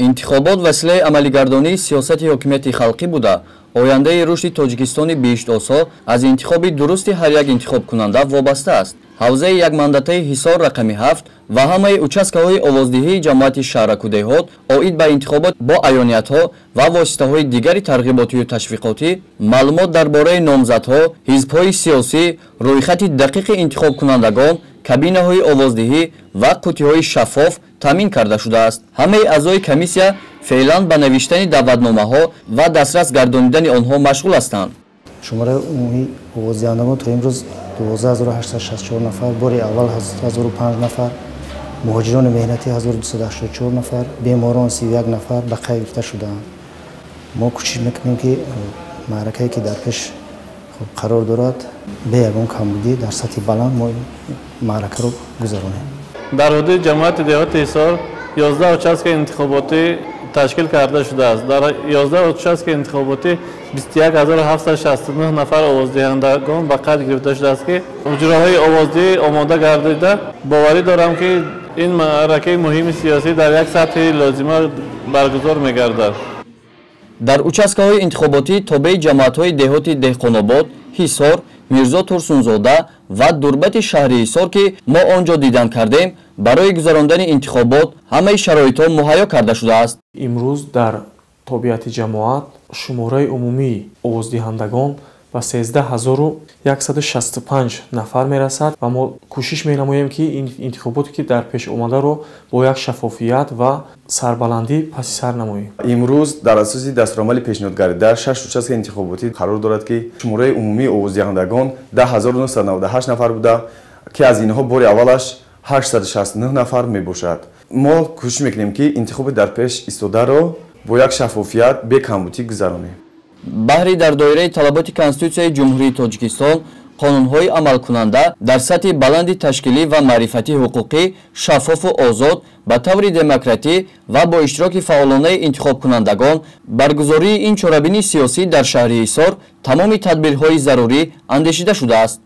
Интихобот василаи амалигардонии сиёсати ҳокимияти халқӣ буда, ояндаи рушди Тоҷикистони биҳиштосо аз интихоби дурусти ҳар як интихобкунанда вобаста аст. Ҳавзаи якмандатаи Ҳисор рақами 7 ва ҳамаи участкаҳои овоздиҳии ҷамоати шаҳраку деҳот оид ба интихобот бо аёниятҳо ва воситаҳои дигари тарғиботию ташвиқотӣ, маълумот дар бораи номзадҳо, ҳизбҳои сиёсӣ, рӯйхати дақиқи интихобкунандагон, кабинаҳои овоздиҳӣ ва қуттиҳои шаффоф таъмин карда шудааст. Ҳамаи аъзои комиссия феълан ба навиштани даъватномаҳо ва дастрас гардонидани онҳо машғул ҳастанд. Шумораи умумии овоздиҳандагон то имрӯз 12864 нафар, бори аввал 1005 нафар, муҳоҷирони меҳнатӣ 1284 нафар, беморон 31 нафар ба қайд гирифта шудаанд. Мо кӯшиш мекунем, ки маъракае, ки дар пеш қарор дорад, бе ягон камбудӣ дар сатҳи баланд мо маъракаро гузаронем. Дар ҳудуди ҷамоати деҳоти Ҳисор 11 участкаи интихоботӣ ташкил карда шудааст. Дар 11 участкаи интихоботӣ 21769 нафар овоздиҳандагон ба қайд гирифта шудааст, ки ҳуҷраҳои овоздиҳӣ омода гардида, боварӣ дорам, ки ин маъракаи муҳими сиёсӣ дар як сатҳи лозима баргузор мегардад. Дар участкаҳои интихоботӣ тобеи ҷамоатҳои деҳоти Деҳқонобод, Ҳисор, Мирзо Турсунзода ва Дурбати шаҳри Ҳисор, ки мо он ҷо дидан кардем, барои гузарондани интихобот ҳамаи шароитҳо муҳайё карда шудааст. Имрӯз дар тобеати ҷамоат шумораи умумии овоздиҳандагон ба 13165 нафар мерасад ва мо кӯшиш менамоем, ки ин интихоботе, ки дар пеш омадаро, бо як шаффофият ва сарбаландӣ паси сар намоем. Имрӯз дар асоси дастурамали пешниҳодгардида шаш участка интихоботӣ қарор дорад, ки шумораи умумии овоздиҳандагон 10998 нафар буда, ки аз инҳо бори аввалаш 869 нафар мебошад. Мо кӯшиш мекунем, ки интихоби дар пеш истодаро бо як шаффофият, бекамбудӣ гузаронем. Баҳри дар доираи талаботи Конститутсияи Ҷумҳурии Тоҷикистон, қонунҳои амалкунанда дар сатҳи баланди ташкилӣ ва маърифатии ҳуқуқӣ, шаффофу озод, ба таври демократӣ ва бо иштироки фаъолонаи интихобкунандагон баргузории ин чорабинии сиёсӣ дар шаҳри Ҳисор тамоми тадбирҳои зарурӣ андешида шудааст.